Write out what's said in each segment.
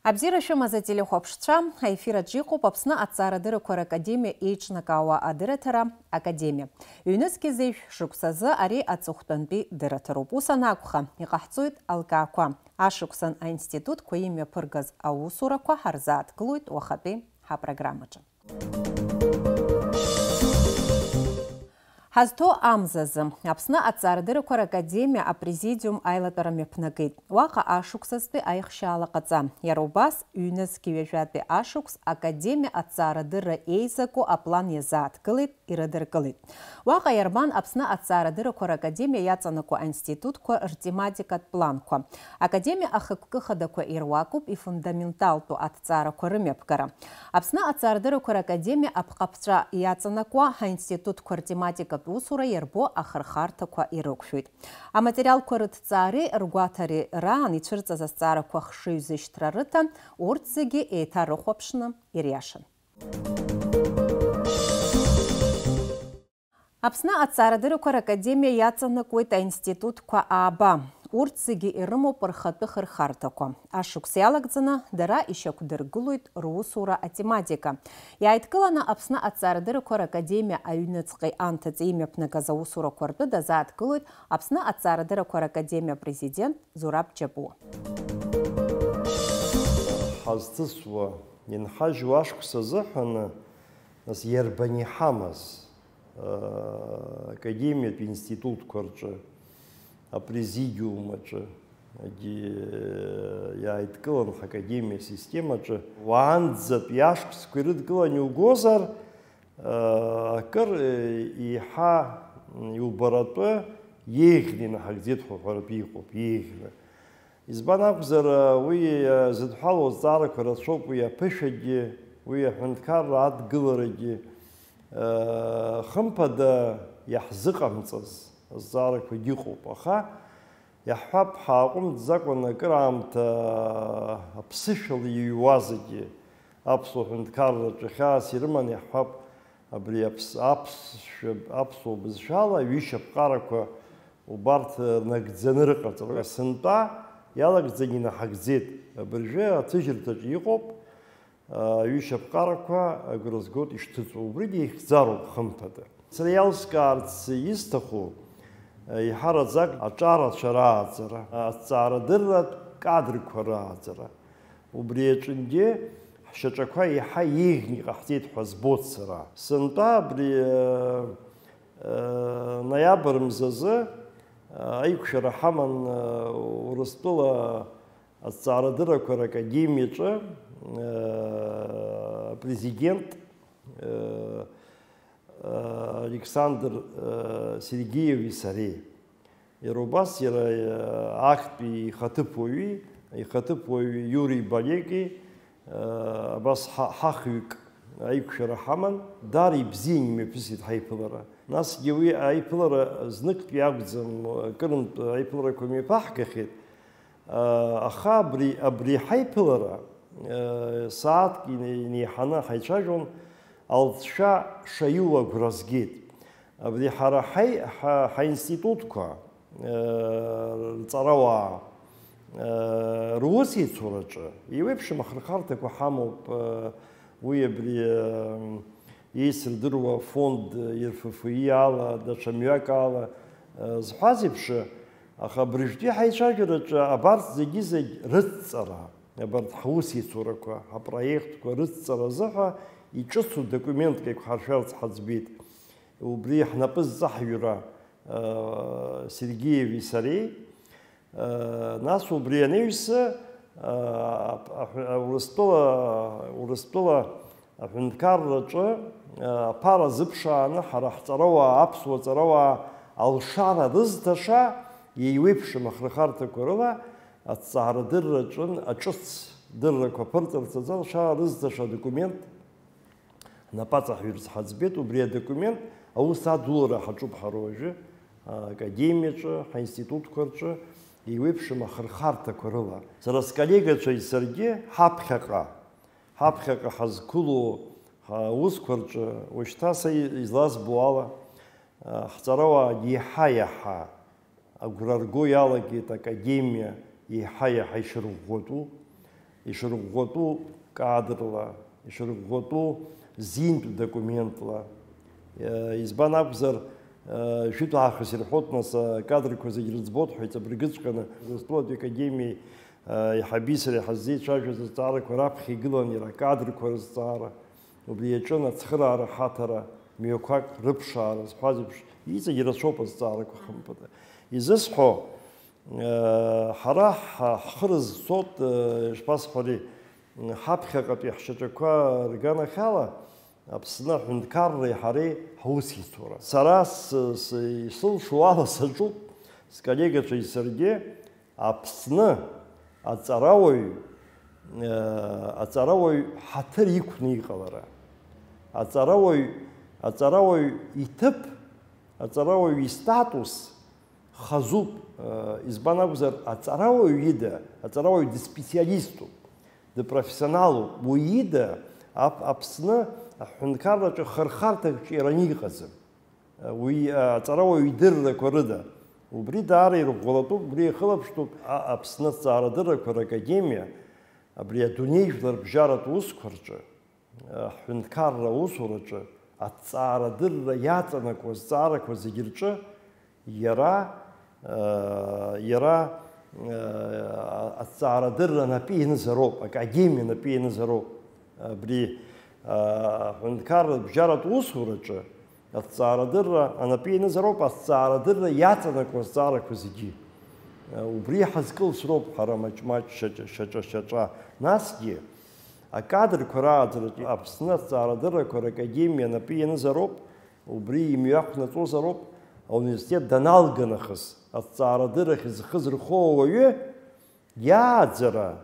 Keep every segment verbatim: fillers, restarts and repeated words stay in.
Абзиара шәымаз, ателехәаԥшцәа, аефир аҿы иҟоуп Аԥсны аҭҵаарадыррақәа ракадемиа еиҿнакаауа адырраҭара Академиа. Ҩнызқьи зеижә шықәсазы ари аҵыхәтәантәи дырраҭароуп. Ус анакәха, иҟаҳҵоит алкаақәа. Ашықәсан аинститутқәа имҩаԥыргаз аусурақәа ҳарзааҭгылоит уахатәи ҳапрограммаҿы. Ҳазҭоу амзазы, Аԥсны аҭҵаарадыррақәа ракадемиа апрезидиум аилатәара мҩаԥнагеит. Уаҟа ашықәсазтәи аихшьаала ҟаҵа. Иара убас, ҩнызқьи ҩажәатәи ашықәс академиа аҭҵаарадырра еизаку аплан иазааҭгылеит, ирыдыркылеит. Уаҟа иарбан Аԥсны аҭҵаарадыррақәа ракадемиа иаҵанакуа аинститутқәа ртематикатә планқәа. Академиа ахықәкы хадақәа ируакуп ифундаменталтәу аҭҵаарақәа рымҩаԥгара. Аԥсны аҭҵаарадыррақәа ракадемиа аԥҟаԥҵәа иаҵанакуа аинститутқәа ртематикатә усура иарбоу ахырхарҭақәа ирықәшәоит. Аматериалқәа рыҭҵаареи ргәаҭареи раан ицәырҵыз азҵаарақәа хшыҩзышьҭра рыҭан, урҭ зегьы еиҭарыхәаԥшны ириашан. Аԥсны аҭҵаарадыррақәа ракадемиа иаҵанакуеит аинститутқәа ааба. Урҭ зегьы ирымоуп рхатәы хырхарҭақәа. Ашықәс иалагӡаны дара ишьақәдыргылоит русура атематика. Иааидкыланы Аԥсны аҭҵаарадыррақәа ракадемиа аҩныҵҟеи анҭыҵи имҩаԥнагаз аусурақәа ртәы дазааҭгылоит Аԥсны аҭҵаарадыррақәа ракадемиа апрезидент Зураб Џьапуа. Ҳазҭысуа, инҳажьуа ашықәс азыҳәаны, нас, иарбан иҳамаз, академиатә институтқәа рҿы, апрезидиум аҿы, егьи иааидкылан ҳакадемиа системаҿы, уаанӡатәи ашықәсқәа ирыдкылан иугозар, акыр еиҳа иубаратәы, еиӷьны инаҳагӡеит ҳәа уҳәаратәы иҟоуп, еиӷьны. Избан акәзар, уи зыдҳәалоу азҵаарақәа рацәоуп, уи аԥышәагьы, уи аҳәынҭқарра адгыларагьы, хымԥада, иаҳзыҟамҵаз азҵаарақәагьы ыҟоуп, аха иаҳҳәап, ҳааҟәымҵӡакәаны акыраамҭа аԥсышәала иҩуа зегьы аԥсуа ҳәынҭқарраҿы хьаас ирыманы иаҳҳәап, абри аԥс-, аԥсшәа, аԥсуа бызшәала ҩышьа ԥҟарақәа убарҭ рнагӡаны рыҟаҵара. Сынтәа иалагӡаны инаҳагӡеит. Абыржәы аҭыжьырҭаҿы иҟоуп, а, ҩышьа ԥҟарақәа агәра згоит ишҭыҵуа. Убригьы ихьӡароуп, хымԥада. Сара иалскаарц исҭаху, а, еиҳараӡак аҿарацәа рааӡара, аҭҵаарадырратә кадрқәа рааӡара. Убри аҿынгьы ҳшьаҿақәа еиҳа еиӷьны иҟаҳҵеит ҳәа збоит сара. Сынтәа абри, э, э, ноиабр мзазы, э, аиқәшәара ҳаман, э, Урыстәыла аҭҵаарадыррақәа ракадемиаҿы, э, апрезидент, э, Александр, э, Сергеиеви сареи. Иара убас иара, э, актәи ихаҭыԥуаҩи, ихаҭыԥуаҩ Иури Балеки, э, абас ҳа-, ҳахҩык аиқәшәара ҳаман, даара ибзиан имҩаԥысит ҳаиԥылара. Насгьы уи аиԥылара зныктәи акәӡам, акырынтә аиԥыларақәа мҩаԥаҳгахьеит. Аха абри, абри ҳаиԥылара, сааҭк ине-, инеиҳаны ҳаицәажәон, алҵшәа шаиу агәра згеит. Абри ҳара ҳаи-, ҳа-, ҳаинститутқәа, рҵарауаа, русеицураҿы еиуеиԥшым ахырхарҭақәа ҳамоуп, уи абри, еицырдыруа фонд РФФИ ала, даҽа мҩак ала, зҳәаз еиԥш, Аха абыржәтәи ҳаицәажәараҿы абарҭ зегьы-зегь рыдҵара, абарҭ ҳусеицурақәа, ҳапроектқәа рыдҵара азыҳәа иҿыцу документк еиқәҳаршәарц ҳаӡбеит. Убри ҳнапы зҵаҳҩра, э, Сергеиеви сареи, э, нас убри анаҩс, э, аҳ-, Урыстәыла, Урыстәыла Аҳәынҭқарраҿы, а, аԥара азыԥшааны ҳара ҳҵарауаа, аԥсуа ҵарауаа алшара рызҭаша, еиуеиԥшым ахырхарҭақәа рыла аҭҵаарадырраҿы аҿыц дыррақәа ԥырҵарц азы алшара рызҭаша адокумент ҳнапаҵаҳҩырц ҳаӡбеит. Убри адокумент аус адулара ҳаҿуп ҳара уажәы, а, академиаҿы, ҳаинститутқәа рҿы еиуеиԥшым ахырхарҭақәа рыла. Сара сколлегацәеи саргьы ҳаԥхьаҟа Ҳаԥхьаҟа ҳазқәылоу ҳаусқәа рҿы уажәшьҭа са излазбо ала, ҳҵарауаагьы еиҳа-еиҳа агәра рго иалагеит академиа еиҳа-еиҳа ишырӷәӷәатәу. Ишырӷәӷәатәу кадрла, ишырӷәӷәатәу зинтә документла. Избан акәзар, жәытә аахыс ирҳәоит, нас, акадрқәа зегь рыӡбоит ҳәа иҵабыргыҵәҟьаны, Урыстәылатәи академиеи, еиҳаби сареи ҳаззеицәажәоз азҵаарақәа раԥхьа игылан иара акадрқәа рызҵаара. Убри иаҿын ацхыраара ҳаҭара, мҩақәак рыԥшаара зҳәаз еиԥш, иҵегь ирацәоуп азҵаарақәа хымԥада. Изысҳәо, Ҳара ҳхы рызцоит, ишԥасҳәари, ҳаԥхьаҟатәи ҳшьаҿақәа рганахьала Аԥсны аҳәынҭқарреи ҳареи ҳусеицура. Сара исылшо ала саҿуп, сколлегацәеи саргьы, Аԥсны аҵарауаҩ, аҵарауаҩ ҳаҭыр иқәны иҟалара, аҵарауаҩ, аҵарауаҩ иҭыԥ, аҵарауаҩ истатус, Хазуп, избан акәзар, аҵарауаҩ ида, аҵарауаҩ дыспециалиступ, дыпрофессионалуп, уи ида Аԥсны аҳәынҭқарраҿы хырхарҭак ҿиараны иҟаӡам. Уи аҵарауаҩ идыррақәа рыда. Убри даара ирӷәӷәалатәуп, убри иахылаԥштәуп Аԥсны аҭҵаарадыррақәа ракадемиа, абри адунеижәлар бжьаратә усқәа рҿы. Аҳәынҭқарра аусураҿы аҭҵаарадырра иаҵанакуа азҵаарақәа зегьы рҿы иара, иара аҭҵаарадырра анапы ианызароуп, академиа анапы ианызароуп. Абри аҳәынҭқарра бжьаратә усураҿы Аҭҵаарадырра анапы ианызароуп, аҭҵаарадырра иаҵанакуа азҵаарақәа зегьы. Убри ҳазкылсроуп ҳара маҷ-маҷ, шьаҿа-шьаҿа. Насгьы, акадрқәа рааӡараҿы Аԥсны аҭҵаарадыррақәа ракадемиа анапы ианызароуп, убри имҩақәнаҵозароуп, ауниверситет даналга нахыс, аҭҵаарадыррахь зхы зырхо ауаҩы иааӡара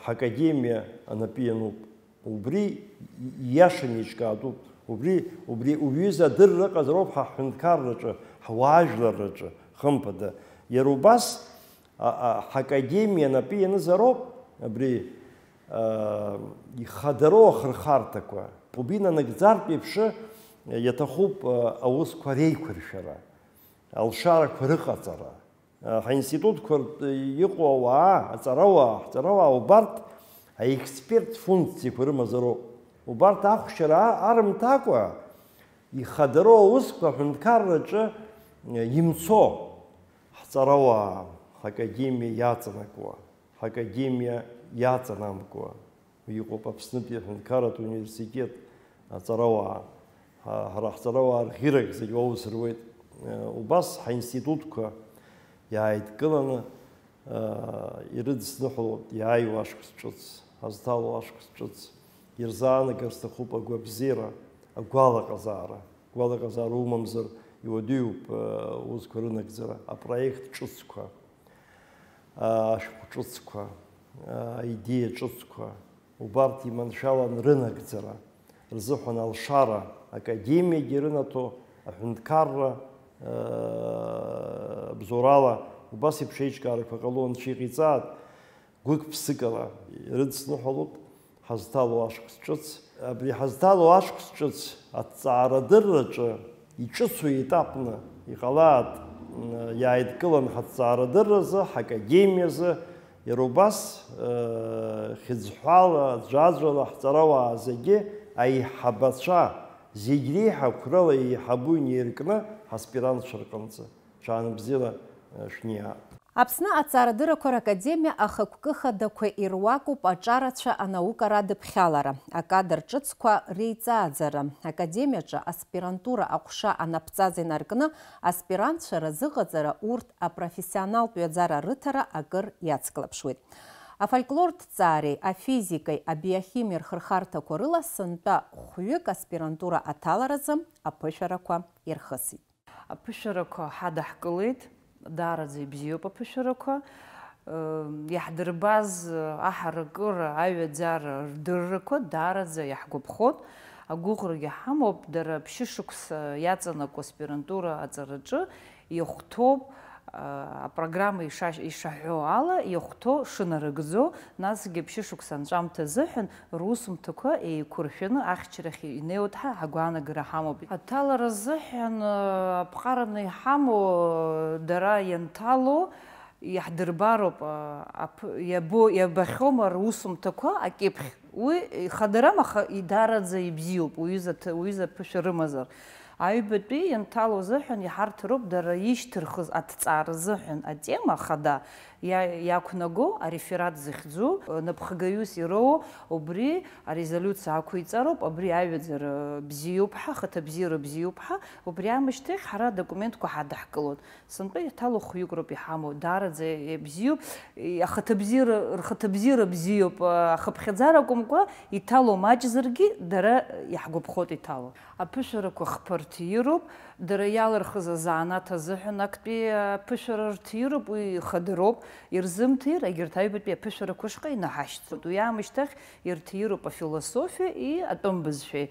ҳакадемиа анапы иануп. Убри ииашаны еиҿкаатәуп. Убри, убри уҩыза адырра ыҟазароуп ҳа ҳҳәынҭқарраҿы, ҳуаажәларраҿы, хымԥада. Иара убас, а, а, ҳакадемиа анапы ианызароуп абри, а, ихадароу ахырхарҭақәа. Убри нанагӡартә еиԥш, иаҭахуп, а, аусқәа реиқәыршәара, алшарақәа рыҟаҵара. Ҳаинститутқәа ртә иҟоу ауаа, аҵарауаа, ҳҵарауаа убарҭ аексперт функциақәа рымазароуп. Убарҭ ахәшьара арымҭакәа, ихадароу аусқәа аҳәынҭқарраҿы имцо, ҳҵарауаа, ҳакадемиа иаҵанакуа, ҳакадемиа иаҵанамкуа. Иҟоуп Аԥснытәи аҳәынҭқарратә университет аҵарауаа. Ҳа-, ҳара ҳҵарауаа рӷьырак зегьы уаус руеит. Убас ҳаинститутқәа иааидкыланы, ирыдысныҳәалоит иааиуа ашықәс ҿыц, ҳазҭало ашықәс ҿыц. Ирзаанагар сҭахуп агәабзиара, агәалаҟазаара. Гәалаҟазаара умамзар, иуадаҩуп, аусқәа рынагӡара, апроект ҿыцқәа, ашәҟә ҿыцқәа, аидеиа ҿыцқәа. Убарҭ иманшәалан рынагӡара рзыҳәан алшара академиагьы рынаҭо, аҳәынҭқарра, э, бзоурала убас еиԥш еиҿкаарақәа ҟало анцәа иҟаиҵааит, гәык-ԥсыкала ирыдсныҳәалоит ҳазҭало ашықәс ҿыц. Абри ҳазҭало ашықәс ҿыц аҭҵаарадырраҿы иҿыцу етапны иҟалааит, м, иааидкылан ҳаҭҵаарадырразы, ҳакадемиазы, иара убас, э, хьыӡҳәала, ӡәаӡәала ҳҵарауаа зегьы аиҳабацәа, зегь реиҳа қәрала еиҳабу инеиркны ҳаспирантцәа рҟынӡа. Шәаанбзиала, э, шәниаат. Аԥсны аҭҵаарадыррақәа ракадемиа ахықәкы хадақәа ируакуп аҿарацәа, анаукара адыԥхьалара, акадр ҿыцқәа реиҵааӡара, академиаҿы аспирантура аҟәша анапҵаӡа инаркны аспирантцәа разыҟаҵара, урҭ апрофессионалтә ҩаӡара рыҭара акыр иацклаԥшуеит. Афольклорҭҵаареи, афизикеи, абиохимиеи рхырхарҭақәа рыла сынтәа хәҩык аспирантура аҭаларазы аԥышәарақәа ирхысит. Аԥышәарақәа ҳадаҳкылеит, даараӡа ибзиоуп аԥышәарақәа. Э, иаҳдырбаз, э, аҳаракыра, аҩаӡара рдыррақәа даараӡа иаҳгәаԥхоит. Агәыӷрагьы ҳамоуп, дара ԥшьышықәса иаҵанакуа аспирантура аҵараҿы иахәҭоуп, э, апрограмма иша-, ишаҳәо ала, иахәҭоу шынарыгӡо, насгьы ԥшьышықәса анҵәамҭа азыҳәан русумҭақәа еиқәыршәаны ахьчарахь инеиуеит ҳәа агәаанагара ҳамоуп. Аҭалара азыҳәан, э, аԥҟараны иҳамоу, э, дара ианҭало, Иаҳдырбароуп, а, аԥ-, иабо-, иабахьоума русумҭақәа акьыԥхь. Уи ихадарам, аха идараӡа ибзиоуп, уҩыза ҭ-, уҩыза ԥышәа рымазар. Аҩбатәи ианҭало азыҳәан иҳарҭароуп дара ишьҭырхыз аҭҵаара азыҳәан атема хада иа-, иақәнаго ареферат зыхьӡу, напхгаҩыс ироуа убри арезолиуциа ақәиҵароуп, абри аҩаӡара бзиоуп ҳәа, ахаҭабзиара бзиоуп ҳәа, убри аамышьҭахь ҳара адокументқәа ҳадаҳкылоит. Сынтәа иаҭало хҩык роуп иҳамоу, даараӡа ибзиоуп, ахаҭабзиара, рхаҭабзиара бзиоуп, ахыԥхьаӡара акәымкәа, иҭало маҷзаргьы, дара иаҳгәаԥхоит иҭало. Аԥышәарақәа хԥа рҭироуп, дара иалырхыз азанааҭ азыҳәан актәи аԥышәара рҭироуп, уи хадароуп, ирзымҭир, егьырҭ аҩбатәи аԥышәарақәа шҟа инаҳашьҭуеит. Уи аамышьҭахь ирҭироуп афилософиеи атәым бызшәеи.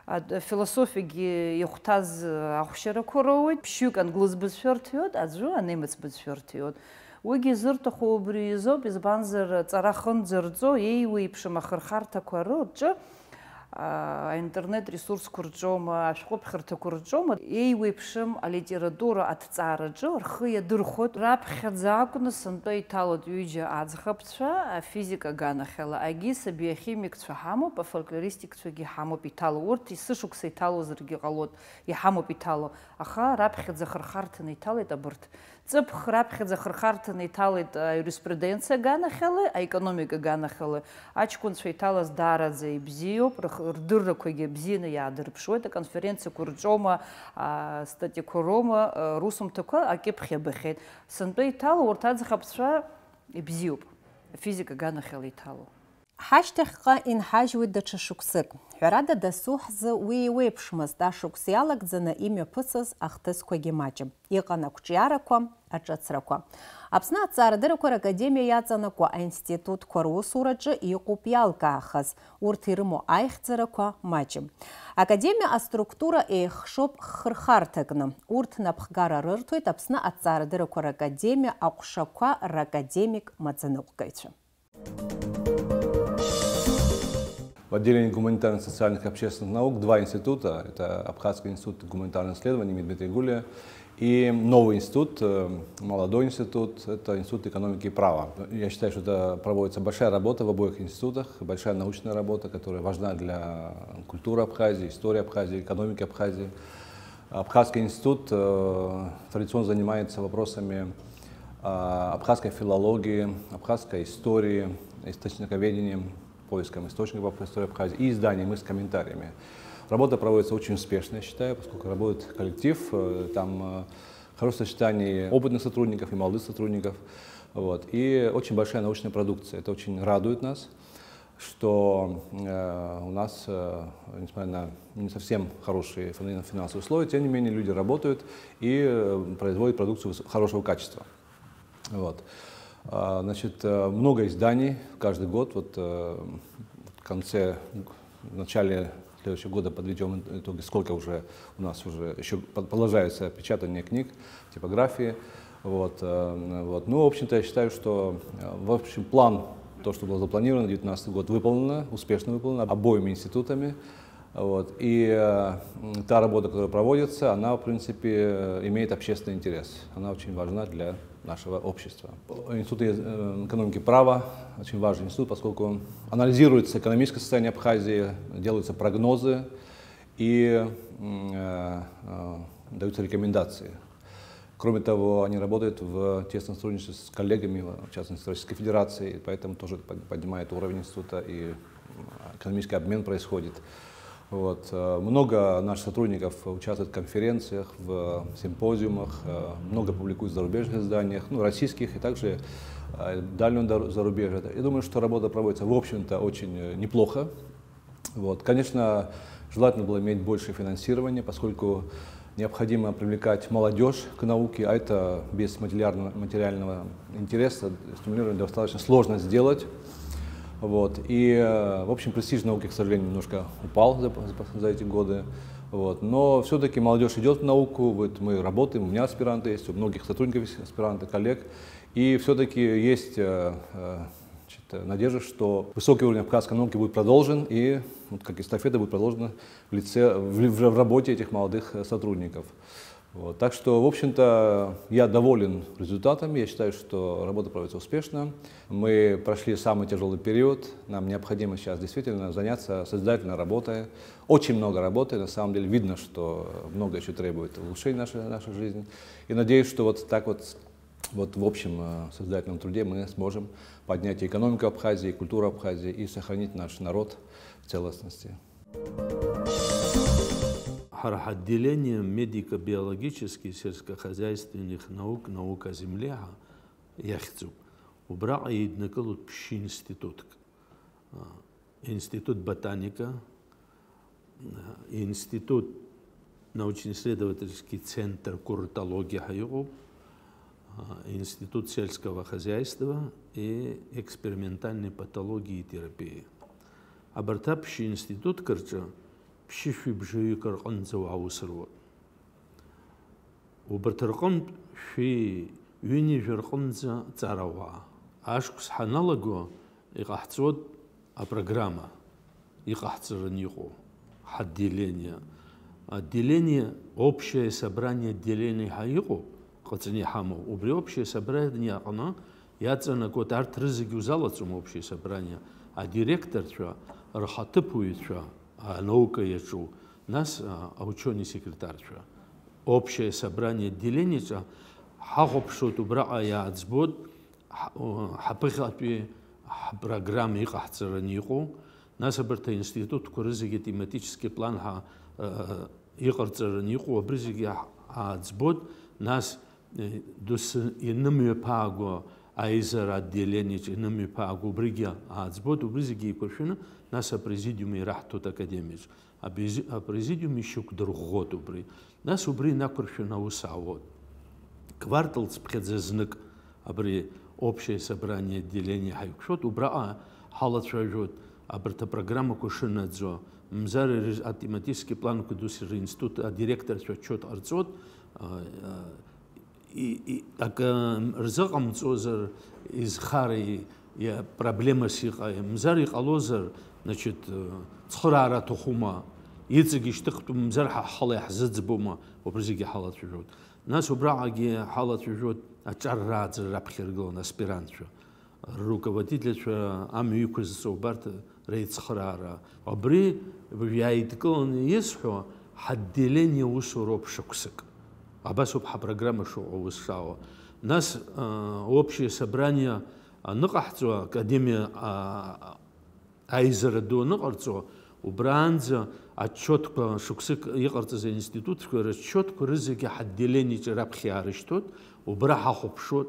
Ат-, афилософиагьы ихәҭаз ахәшьарақәа роуеит, ԥшьҩык англыз бызшәа рҭиуеит, аӡәы анемец бызшәа рҭиуеит. Уигьы зырҭаху убри изоуп, избанзар, аҵара хынӡарҵо, еиуеиԥшым ахырхарҭақәа рҿы, а, аинтернет ресурсқәа рҿоума, ашәҟәыԥхьарҭақәа рҿоума, еиуеиԥшым алитература аҭҵаараҿы рхы иадырхәоит. Раԥхьаӡа акәны сынтәа иҭалоит ҩыџьа аӡӷабцәа, афизика аганахьала, егьи сабиахимикцәа ҳамоуп, афольклористикцәагьы ҳамоуп иҭало. Урҭ есышықәса иҭалозаргьы ҟалоит, иҳамоуп иҭало, аха раԥхьаӡа хырхарҭаны иҭалеит абырҭ. Ҵыԥх раԥхьаӡа хырхарҭаны иҭалеит аиуриспруденциа аганахьала, аекономика аганахьала. Аҷкәынцәа иҭалаз даараӡа ибзиоуп, рх-, рдыррақәагьы бзианы иаадырԥшуеит, аконференциақәа рҿоума, астатиақәа роума, русумҭақәа акьыԥхь иабахьеит. Сынтәа иҭало урҭ аӡӷабцәа ибзиоуп, афизика аганахьала иҭало. Ҳашьҭахьҟа инҳажьуеит даҽа шықәсык. Ҳәарада, дасу ҳзы уи еиуеиԥшмызт, ашықәс иалагӡаны имҩаԥысыз ахҭысқәагьы маҷым. Иҟан ақәҿиарақәа, аҿыцрақәа. Аԥсны аҭҵаарадырақәа ракадемиа иаҵанакуа аинститутқәа русураҿы иҟоуп иалкаахаз, урҭ ирымоу аихьӡарақәа маҷым. Академиа аструктура еихшоуп хырхарҭакны. Урҭ напхгара рырҭоит Аԥсны аҭҵаарадырақәа ракадемиа аҟәшақәа ракадемик маӡаныҟәгаҩцәа. В отделении гуманитарных, социальных и общественных наук два института. Это Абхазский институт гуманитарных исследований имени Дмитрия Гулия и новый институт, э, молодой институт, это Институт экономики и права. Я считаю, что это проводится большая работа в обоих институтах, большая научная работа, которая важна для культуры Абхазии, истории Абхазии, экономики Абхазии. Абхазский институт, э, традиционно занимается вопросами, а, абхазской филологии, абхазской истории, источниковедением, поиском источников по истории Абхазии и изданием их с комментариями. Работа проводится очень успешно, я считаю, поскольку работает коллектив, э, там, э, хорошее сочетание опытных сотрудников и молодых сотрудников. Вот. И очень большая научная продукция. Это очень радует нас, что, э, у нас, э, несмотря на не совсем хорошие фин-, финансовые условия, тем не менее люди работают и, э, производят продукцию выс-, хорошего качества. Вот. А, значит, э, много изданий каждый год. Вот, э, в конце, в начале следующего года подведём итоги, сколько уже у нас уже ещё по-, продолжается печатание книг, типографии. Вот, э, вот. Ну, в общем-то, я считаю, что, э, в общем, план, то, что было запланировано на девятнадцатый год, выполнено, успешно выполнено обоими институтами. Вот. И, э, м, та работа, которая проводится, она, в принципе, э, имеет общественный интерес. Она очень важна для нашего общества. Институт, э, экономики и права очень важный институт, поскольку анализируется экономическое состояние Абхазии, делаются прогнозы и, м, э, э, даются рекомендации. Кроме того, они работают в тесном сотрудничестве с коллегами, в частности, Российской Федерации, поэтому тоже под-, поднимает уровень института, и, м, экономический обмен происходит. Вот. Э, много наших сотрудников участвует в конференциях, в симпозиумах, э, много публикуют в зарубежных изданиях, ну, российских и также, э, дальнего дор-, зарубежья. Я думаю, что работа проводится, в общем-то, очень, э, неплохо. Вот. Конечно, желательно было иметь больше финансирования, поскольку необходимо привлекать молодёжь к науке, а это без материального, материального интереса, стимулирования достаточно сложно сделать. Вот. И, э, в общем, престиж науки, к сожалению, немножко упал за, за, за эти годы. Вот. Но всё-таки молодёжь идёт в науку. Вот мы работаем, у меня аспиранты есть, у многих сотрудников есть аспиранты, коллег. И всё-таки есть, э, э, значит, надежда, что высокий уровень абхазской науки будет продолжен, и вот как эстафета будет продолжена в лице, в, в, в работе этих молодых, э, сотрудников. Вот. Так что, в общем-то, я доволен результатами. Я считаю, что работа проводится успешно. Мы прошли самый тяжелый период. Нам необходимо сейчас действительно заняться созидательной работой. Очень много работы. На самом деле видно, что много еще требует улучшения наша, наша жизнь. И надеюсь, что вот так вот, вот в общем э, созидательном труде мы сможем поднять и экономику Абхазии, и культуру Абхазии, и сохранить наш народ в целостности. Ҳара ҳотделение медико-биологический сельскохозяйственных наук, наука о земле ҳәа иахьӡуп. Убраҟа еиднакылоит ԥшьа институтк. Институт ботаника, институт научно-исследовательский центр курортологии ҳәа иҟоуп, институт сельского хозяйства и экспериментальной патологии и терапии. Абарҭ аԥшьа институтк рҿы ԥшьышәи бжаҩык рҟынӡа уаус руак. Убарҭ рҟынтә шәи ҩынҩажәа рҟынӡа ҵарауаа. Ашықәс ҳаналаго иҟаҳҵоит апрограмма иҟаҳҵараны иҟоу ҳотделение. Отделение, общее собрание отделений ҳәа иҟоуп, ҟаҵаны иҳамоу. Убри общее собрание аҟны иаҵанакуеит, арҭ рызегьы узалаҵом общее собрание, адиректорцәа, рхаҭыԥуаҩцәа, анаука иаҿу, нас аученый секретарцәа. Общее собрание отделениаҿы ҳахәаԥшуеит, убраҟа иааӡбоит ҳаԥыхьатәи ҳпрограмма иҟаҳҵараны иҟоу, нас абарҭ аинститутқәа рызегьы тематический план ҳа иҟарҵараны иҟоу, абри зегьы ааӡбоит, нас дос инымҩаԥааго аизара отделениаҿ инымҩаԥааго убригьы ааӡбоит, убри зегьы еиқәыршәаны, нас апрезидиум ираҳҭоит академиаҿ. Апрезидиум ишьақәдырӷәӷәоит убри. Нас убри инақәыршәаны аус аауеит. Квартал цыԥхьаӡа знык абри общее собрание отделение ҳаиқәшәоит, убраҟа ҳалацәажәоит абарҭ апрограммақәа шынаӡо, мзар атематический планқәа дус ринститут адиректорцәа отчет ҟарҵоит, акы рзыҟамҵозар, изхари проблемас иҟаи, мзар иҟалозар, значит, цхыраара аҭахума, иҵегь ишьҭыхтәу мзар ҳа ҳхала иаҳзыӡбома, убри зегьы ҳалацәажәоит. Нас убраҟагьы ҳалацәажәоит аҿар рааӡара раԥхьа иргыланы аспирантцәа, рруководительцәа амҩа иқәызҵо убарҭ реицхыраара. Абри иааидкыланы исҳәо ҳотделение усуроуп шықәсык. Абас ауп ҳапрограмма шыҟоу ус шаауа. Нас общее собрание аныҟаҳҵо, академиа аизара ду аныҟарҵо, убраанӡа отчетқәа, шықәсык иҟарҵаз аинститутқәа ротчетқәа рызегьы ҳотделениаҿы раԥхьа иаарышьҭуеит, убра ҳахәаԥшуеит.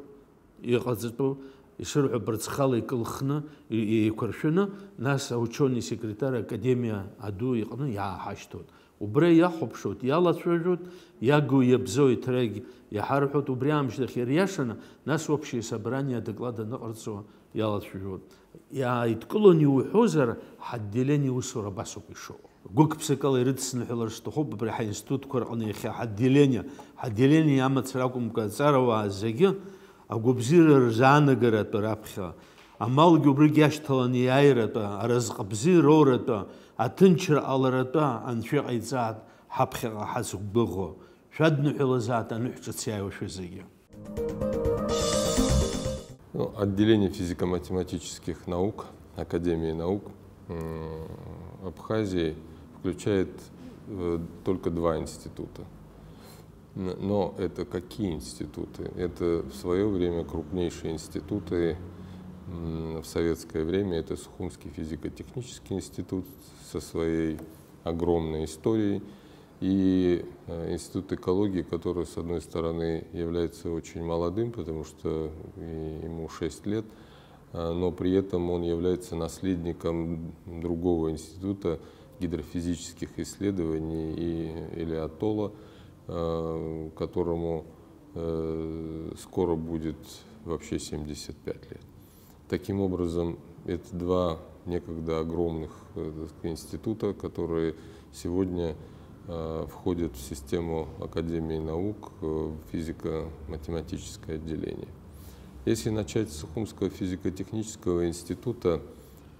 Иҟаҵатәу ишырҳәо бырцхала икылхны, еиқәыршәаны, нас аученый секретарь академиа аду иҟны иааҳашьҭуеит. Убра иахәаԥшуеит, иалацәажәоит, иагу иабзоу иҭрагь иаҳарҳәоит, убри аамышьҭахь ириашаны, нас общее собрание адоклад аныҟарҵо иалацәажәоит. Иааидкылон иуҳәозар, ҳотделение усура абасоуп ишыҟоу. Гәык-ԥсыкала ирыдсныҳәалар сҭахуп абри ҳаинститутқәа рҟны иахьа ҳотделение, ҳотделение амацара акәымкәа аҵарауаа зегьы агәабзиара рзаанагаратәы раԥхьа, амалгьы убригь иашьҭаланы иааиратәы, аразҟ бзиа роуратәы, аҭынчра ҟаларатәы Анцәа иҟаиҵааит ҳаԥхьаҟа ҳазгәыӷуа, шәадныҳәалазааит аныҳәа ҿыц иааиуашәа зегьы. Ну, отделение физико-математических наук Академии наук Абхазии включает э, только два института. Но это какие институты? Это в свое время крупнейшие институты в советское время. Это Сухумский физико-технический институт со своей огромной историей. И Институт экологии, который, с одной стороны, является очень молодым, потому что ему шесть лет, но при этом он является наследником другого института гидрофизических исследований и, или атолла, которому скоро будет вообще семьдесят пять лет. Таким образом, это два некогда огромных института, которые сегодня входят в систему Академии наук, в физико-математическое отделение. Если начать с Сухумского физико-технического института,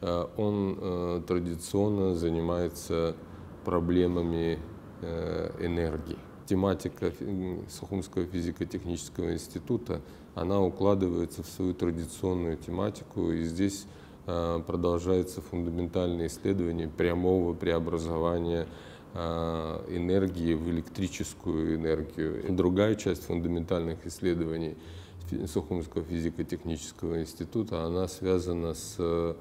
он традиционно занимается проблемами энергии. Тематика Сухумского физико-технического института, она укладывается в свою традиционную тематику, и здесь продолжается фундаментальное исследование прямого преобразования энергии в электрическую энергию. Другая часть фундаментальных исследований Сухумского физико-технического института, она связана с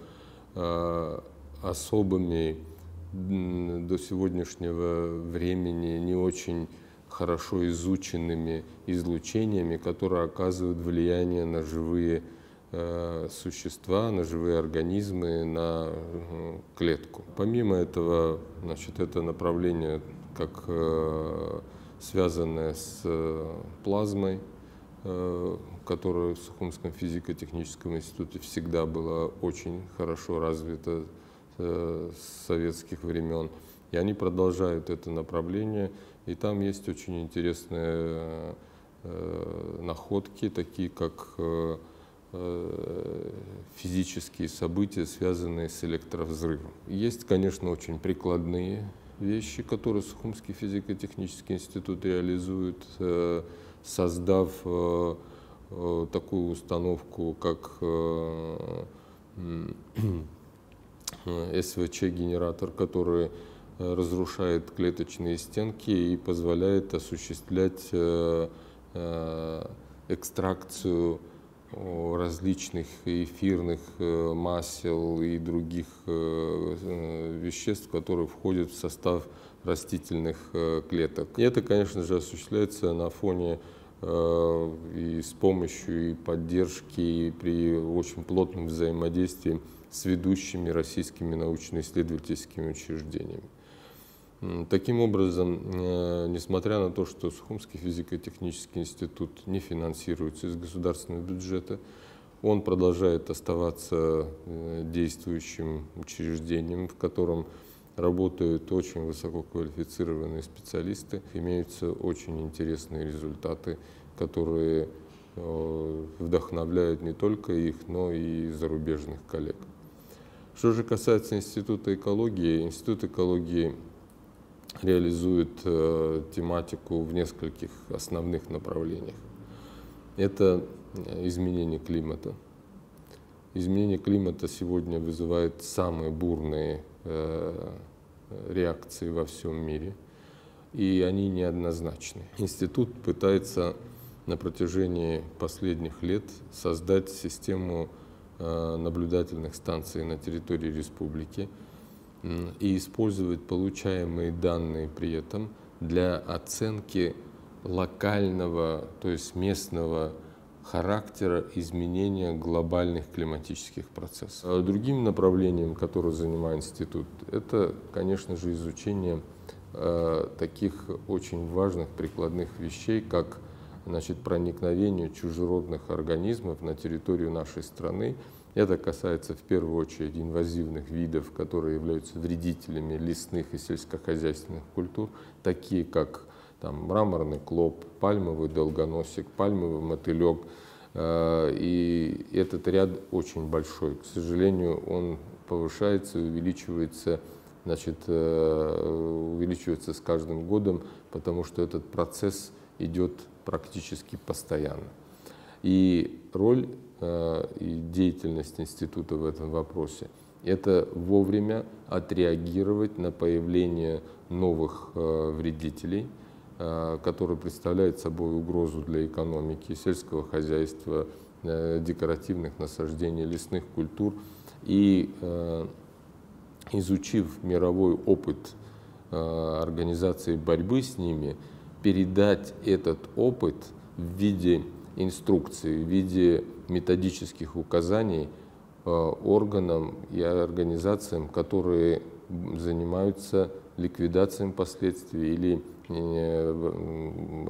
особыми до сегодняшнего времени не очень хорошо изученными излучениями, которые оказывают влияние на живые существа, на живые организмы, на клетку. Помимо этого, значит, это направление, как связанное с плазмой, которая в Сухумском физико-техническом институте всегда была очень хорошо развита с советских времен. И они продолжают это направление. И там есть очень интересные находки, такие как физические события, связанные с электровзрывом. Есть, конечно, очень прикладные вещи, которые Сухумский физико-технический институт реализует, создав такую установку, как СВЧ-генератор, который разрушает клеточные стенки и позволяет осуществлять экстракцию различных эфирных масел и других веществ, которые входят в состав растительных клеток. И это, конечно же, осуществляется на фоне и с помощью и поддержки, и при очень плотном взаимодействии с ведущими российскими научно-исследовательскими учреждениями. Таким образом, несмотря на то, что Сухумский физико-технический институт не финансируется из государственного бюджета, он продолжает оставаться действующим учреждением, в котором работают очень высококвалифицированные специалисты, имеются очень интересные результаты, которые вдохновляют не только их, но и зарубежных коллег. Что же касается Института экологии, Институт экологии реализует тематику в нескольких основных направлениях. Это изменение климата. Изменение климата сегодня вызывает самые бурные реакции во всем мире, и они неоднозначны. Институт пытается на протяжении последних лет создать систему наблюдательных станций на территории республики и использовать получаемые данные при этом для оценки локального, то есть местного характера изменения глобальных климатических процессов. Другим направлением, которое занимает институт, это, конечно же, изучение таких очень важных прикладных вещей, как, значит, проникновение чужеродных организмов на территорию нашей страны. Это касается в первую очередь инвазивных видов, которые являются вредителями лесных и сельскохозяйственных культур, такие как там мраморный клоп, пальмовый долгоносик, пальмовый мотылек. И этот ряд очень большой. К сожалению, он повышается и увеличивается, значит, увеличивается с каждым годом, потому что этот процесс идет практически постоянно. И роль и деятельность института в этом вопросе — это вовремя отреагировать на появление новых вредителей, которые представляют собой угрозу для экономики, сельского хозяйства, декоративных насаждений, лесных культур, и изучив мировой опыт организации борьбы с ними, передать этот опыт в виде инструкций, в виде методических указаний органам и организациям, которые занимаются ликвидацией последствий или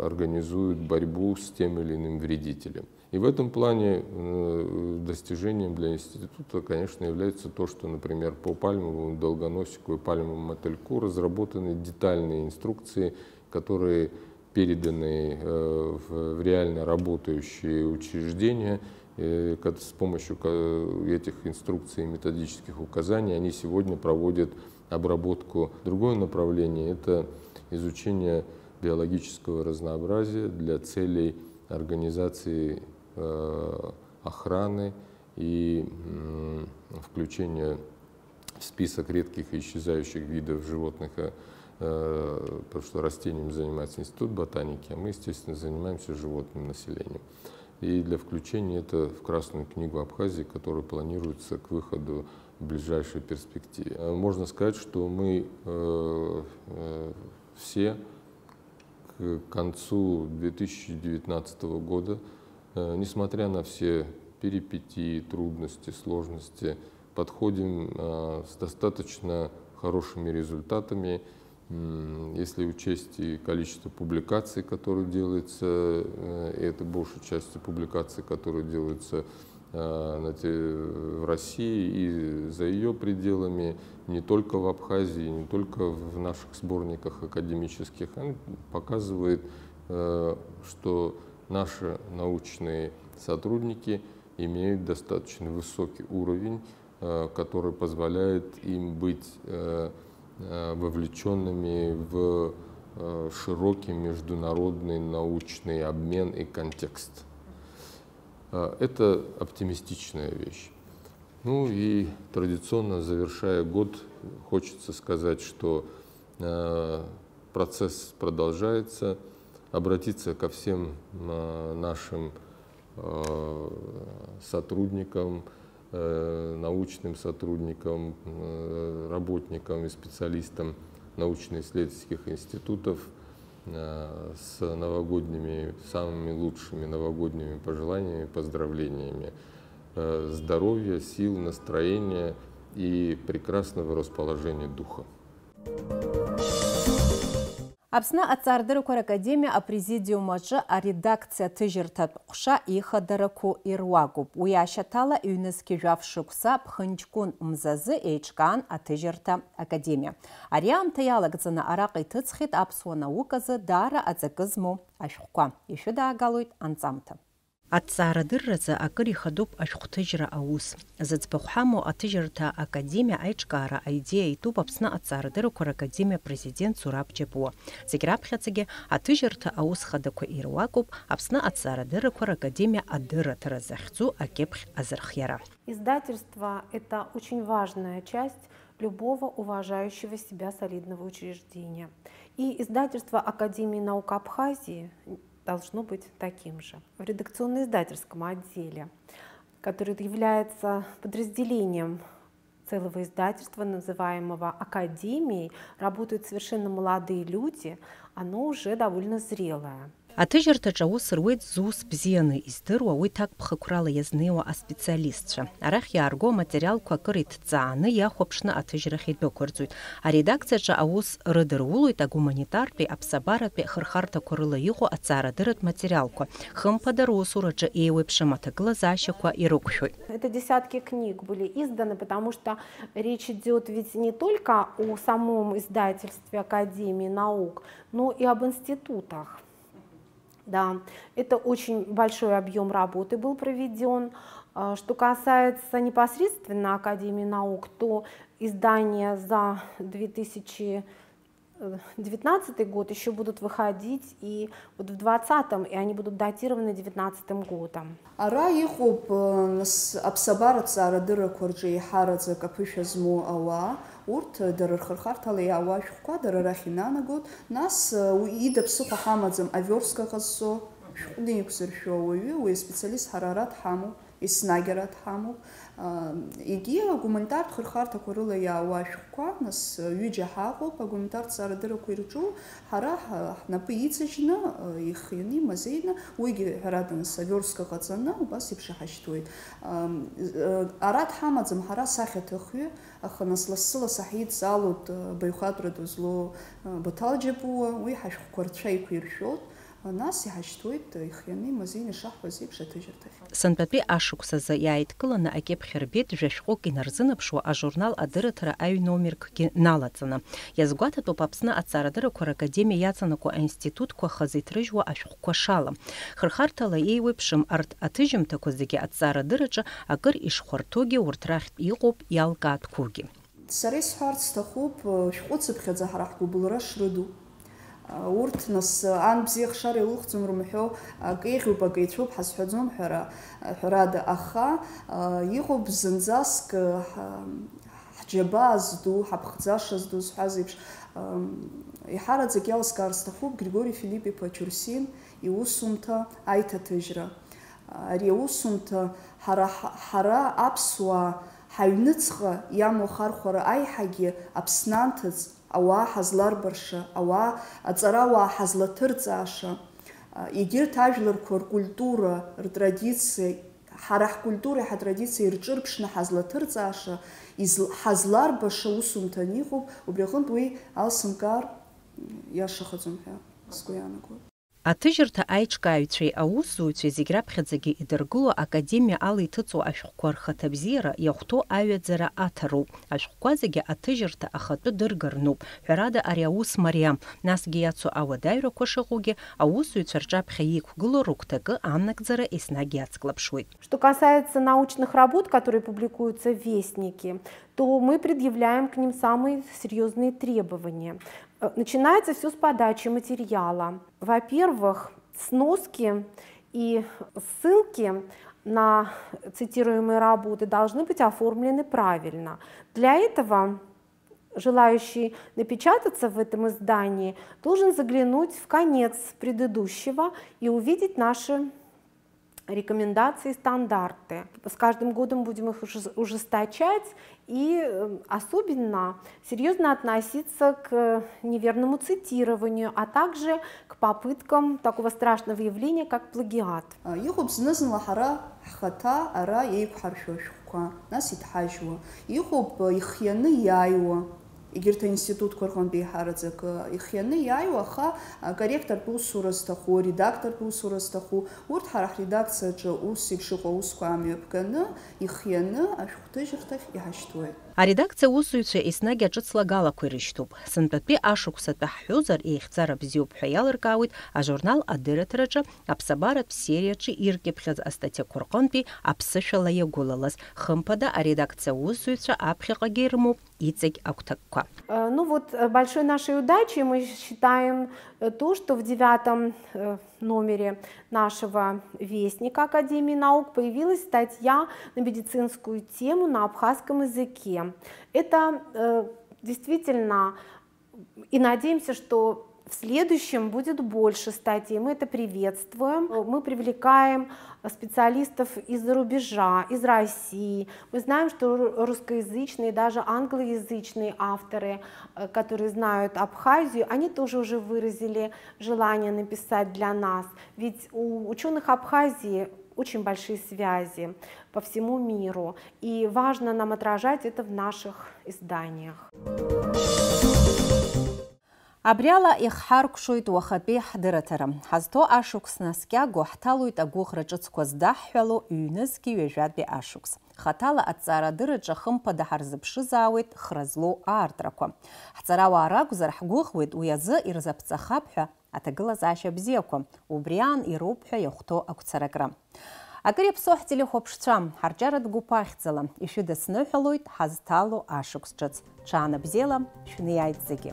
организуют борьбу с тем или иным вредителем. И в этом плане достижением для института, конечно, является то, что, например, по пальмовому долгоносику и пальмовому мотыльку разработаны детальные инструкции, которые переданы в реально работающие учреждения. С помощью этих инструкций и методических указаний они сегодня проводят обработку. Другое направление — это изучение биологического разнообразия, для целей организации э, охраны и включения в список редких и исчезающих видов животных, э, э, потому что растениями занимается Институт ботаники, а мы, естественно, занимаемся животным населением. И для включения это в Красную книгу Абхазии, которая планируется к выходу в ближайшей перспективе. Э, Можно сказать, что мы э, э, все к концу две тысячи девятнадцатого года, э, несмотря на все перипетии, трудности, сложности, подходим э, с достаточно хорошими результатами. М, Если учесть и количество публикаций, которые делаются, э, и это большей частью публикаций, которые делаются э, на те- в России и за ее пределами, не только в Абхазии, не только в наших сборниках академических, он показывает, э, что наши научные сотрудники имеют достаточно высокий уровень, э, который позволяет им быть э, э, вовлеченными в э, широкий международный научный обмен и контекст. Э, Это оптимистичная вещь. Ну и традиционно, завершая год, хочется сказать, что э, процесс продолжается. Обратиться ко всем э, нашим э, сотрудникам, э, научным сотрудникам, э, работникам и специалистам научно-исследовательских институтов э, с новогодними, самыми лучшими новогодними пожеланиями, поздравлениями, э, здоровья, сил, настроения и прекрасного расположения духа. Аԥсны аҭҵаарадырақәа ракадемиа апрезидиум аҿы аредакциа аҭыжьырҭатә ҟәша ихадарақәоу ируакуп. Уи ашьаҭала ҩнызқьи жәаф шықәса ԥхынҷкәын мзазы еиҿкаан аҭыжьырҭа академиа. Ари аамҭа иалагӡаны араҟа иҭыҵхьеит аԥсуа науказы даара аҵакы змоу ашәҟәқәа. Ишәыдаагалоит анҵамҭа. Аҭҵаарадырразы акыр ихадоуп ашәҟәҭыжьра аус. Зыӡбахә ҳамоу аҭыжьырҭа академиа аиҿкаара аидеиа итәуп Аԥсны аҭҵаарадырақәа ракадемиа апрезидент Зураб Џьапуа. Зегь раԥхьаӡагьы аҭыжьырҭа аус хадақәа ируакуп Аԥсны аҭҵаарадырақәа ракадемиа адырраҭара захьӡу акьыԥхь азырхиара. Издательство — это очень важная часть любого уважающего себя солидного учреждения. И издательство Академии наук Абхазии должно быть таким же. В редакционно-издательском отделе, который является подразделением целого издательства, называемого Академией, работают совершенно молодые люди, оно уже довольно зрелое. Аҭыжьырҭаҿы аус руеит зус бзианы издыруа, уи ҭакԥхықәрала иазнеиуа аспециалистцәа. Арахь иаарго аматериалқәа акыр иҭҵааны иахәаԥшны аҭыжьрахь идәықәырҵоит. Аредакциаҿы аус рыдырулоит агуманитартәи, аԥсабаратәи хырхарҭақәа рыла иҟоу аҭҵаарадырратә материалқәа. Хымԥада русураҿы еиуеиԥшым аҭагылазаашьақәа ирықәшәоит. Это десятки книг были изданы, потому что речь идет ведь не только о самом издательстве Академии наук, но и об институтах. Да, это очень большой объем работы был проведен. А, Что касается непосредственно Академии наук, то издания за две тысячи девятнадцатый год еще будут выходить и вот в двадцатом, и они будут датированы девятнадцатым годом. Ара иҟоуп, э, нас, аԥсабаратә ҵаарадыррақәа рҿы еиҳараӡак аԥышәа змоу ауаа, урҭ, э, дара рхырхарҭала иаауа ашәҟәқәа дара рахь инанагоит, нас, э, уи ида ԥсыхәа ҳамаӡам, аверстка ҟазҵо, шәҟәны иқәзыршәо ауаҩы, уи аспециалист ҳара ара дҳамоуп, еснагь ара дҳамоуп. Егьи агуманитартә хырхарҭақәа рыла иаауа ашәҟәқәа, нас, ҩыџьа ҳаҟоуп, агуманитартә ҵаарадыррақәа ирҿу, ҳара ҳа-, ҳнапы иҵыжьны, ихианы, имазеины, уигьы, ҳәарада, нас, аверстка ҟаҵаны, убас еиԥш иҳашьҭуеит. Ара дҳамаӡам ҳара асахьаҭыхҩы, аха, нас, лассы-лассы ҳидҵаалоит абаҩхатәра ду злоу Баҭал Џьапуа, уи ҳашәҟәқәа рцәа еиқәиршәоит. Нас иҳашьҭуеит ихианы имазеины ишаҳҳәаз еиԥш аҭыжьырҭахь. Сынтәатәи ашықәсазы иааидкыланы акьыԥхь рбеит жәа-шәҟәык инарзынаԥшуа ажурнал Адырраҭара аҩ номеркгьы налаҵаны. Иазгәаҭатәуп Аԥсны аҭҵаарадыррақәа ракадемиа иаҵанакуа аинститутқәа хазы иҭрыжьуа ашәҟәқәа шала. Хырхарҭала еиуеиԥшым арҭ аҭыжьымҭақәа зегьы аҭҵаарадырраҿы акыр ишхәарҭоугьы урҭ рахьтә иҟоуп иалкаатәқәоугьы. Сара исҳәарц сҭахуп, шәҟәыцыԥхьаӡа ҳара ҳгәыбылра шрыду. Урҭ, нас, ан бзиа ахшара илыхәӡом рымҳәо, акы еиӷьуп, акы еицәоуп ҳазҳәаӡом, ҳәара, ҳәарада, аха, а, иҟоуп зынӡаск, а, ҳџьабаа зду, ҳаԥхӡаша зду зҳәаз еиԥш, ам, еиҳараӡак иалыскаар сҭахуп Григори Филипп-иԥа Чурсин иусумҭа аиҭаҭыжьра. Ари аусумҭа ҳара, ҳара аԥсуаа ҳаҩныҵҟа иамоу ахархәара аиҳагьы Аԥсны анҭыҵ, ауаа ҳазларбаша, ауаа, аҵарауаа ҳазлаҭырҵааша, егьырҭ ажәларқәа ркультура, ртрадициа, ҳара ҳкультуреи ҳатрадициеи рҿырԥшны ҳазлаҭырҵааша, изл-, ҳазларбаша усумҭан иҟоуп, убри аҟынтә уи алсымкаар иашахаӡом ҳәа сгәы иаанагоит. Аҭыжьырҭа аиҿкааҩцәеи аусзуҩцәеи зегь раԥхьаӡагьы идыргыло академиа ала иҭыҵуа ашәҟәқәа рхаҭабзиара иахәҭоу аҩаӡара аҭароуп. Ашәҟәқәа зегьы аҭыжьырҭа ахатәы дырга рнуп. Ҳәарада, ари аус мариам, насгьы иацу ауадаҩрақәа шыҟоугьы, аусзуҩцәа рҿаԥхьа иқәгылоу рыгәҭакы амнагӡара еснагь иацклаԥшуеит. Что касается научных работ, которые публикуются в Вестнике, то мы предъявляем к ним самые серьёзные требования. Э, начинается всё с подачи материала. Во-первых, сноски и ссылки на цитируемые работы должны быть оформлены правильно. Для этого желающий напечататься в этом издании должен заглянуть в конец предыдущего и увидеть наши рекомендации, стандарты. С каждым годом будем их ужес-, ужесточать и, э, особенно серьёзно относиться к неверному цитированию, а также к попыткам такого страшного явления, как плагиат. Иҟоуп зны-зынла ҳара ҳхаҭа ара еиқәҳаршәо ашәҟәқәа, нас иҭҳажьуа. Иҟоуп ихианы иааиуа. Егьырҭ аинститутқәа рҟынтә еиҳараӡак, э, ихианы иааиуа, аха, э, корректортә усура зҭаху, редактортә усура зҭаху, урҭ ҳара ҳредакциаҿы ус еиԥш иҟоу аусқәа амҩаԥганы, ихианы ашәҟәҭыжьырҭахь иҳашьҭуеит. Аредакциа аусзуҩцәа еснагь аҿыц лагалақәа ирышьҭоуп. Сынтәатәи ашықәсатәы ҳҳәозар, еихьӡара бзиоуп ҳәа иалыркаауеит ажурнал адырраҭараҿы аԥсабаратә сериаҿы иркьыԥхьаз астатиақәа рҟынтәи аԥсышәала иагәылалаз. Хымԥада, аредакциа аусзуҩцәа аԥхьаҟагьы ирымоуп иҵегь агәҭакқәа. Э, ну вот, э, большой нашей удачей мы считаем, э, то, что в девятом, э, номере нашего Вестника Академии наук появилась статья на медицинскую тему на абхазском языке. Это, э, действительно, и надеемся, что в следующем будет больше статей. Мы это приветствуем. Мы привлекаем специалистов из-за рубежа, из России. Мы знаем, что ру-, русскоязычные, даже англоязычные авторы, э, которые знают Абхазию, они тоже уже выразили желание написать для нас. Ведь у учёных Абхазии очень большие связи по всему миру, и важно нам отражать это в наших изданиях. Абриала ихҳаркәшоит уахатәи ҳдырраҭара. Ҳазҭоу ашықәс наскьагоу ҳҭалоит агәыӷра ҿыцқәа здаҳҳәало ҩнызқьи ҩажәатәи ашықәс. Хаҭала аҭҵаарадырраҿы хымԥада ҳарзыԥшызаауеит хра злоу аартрақәа. Ҳҵарауаа ракәзар, ҳгәыӷуеит, уи азы ирзаԥҵахап ҳәа аҭагылазаашьа бзиақәа, убри аан ироуп ҳәа иахәҭоу агәцаракра. Акыр иаԥсоу ҳтелехәаԥшцәа, ҳарҿиаратә гәыԥ ахьӡала ишәыдысныҳәалоит ҳазҭало ашықәс ҿыц. Ҽаанбзиала шәыниааит зегьы!